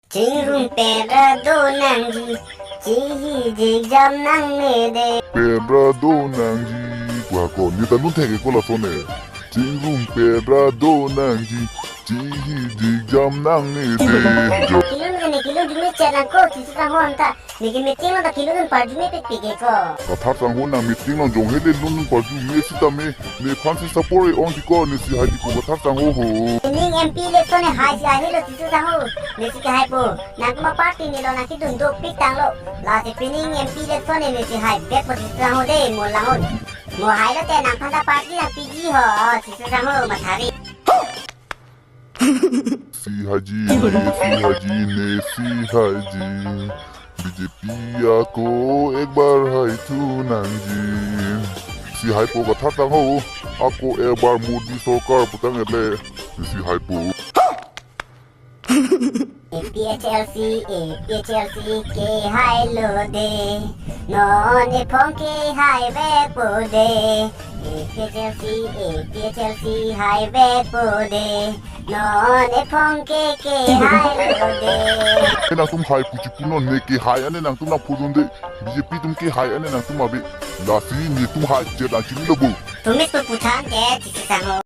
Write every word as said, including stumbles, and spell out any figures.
Chingrum pera do nangji, chihijik jam nangne de. Pera do nangji, kwa ko, ne ta lun thek-e ko lason ne. Chingrum pera do nangji, chihijik jam nangne de. Jo. Kelun ke ne kelun dunde chet nangkok, chisi kang hon ta. Neke meeting along ta kelun parjume pik pik-e ko. Kathar sangho, nang meeting along jong hele lun parjume sitame, nephan si support e-ong di ko, nesi hai di ko Kathar sangho ho. Pining M P election ne hai si ahelo chisi sangho. Nesi kehaipo. Nangtum aparty ne lo nangkedun dopik tanglo. Lasi pining M P election ne nesi hai back po chisi sangho de, mo lang un. Mo hailo te nangphan ta party nangpiji ho, chisi sangho mathari. Si haiji, si haiji, nesi haiji. B J P ako ek bar haithu nangji. Si haipo Kathar sangho, ako ek bar Modi sorkar putang ele. Si haipo. A P H L C, A P H L C kehailo de. Non ephong kehai vekpo de. A P H L C, A P H L C hai vekpo de. Non ephong ke kehailo de. Nangtum hai puji pu non, ne kehai ane nangtum nangpudun de. B J P atum kehai ane nangtum abi. Lasi netum hai chet ang chinilo bo. Tumis tu puthan ke chisi sangho.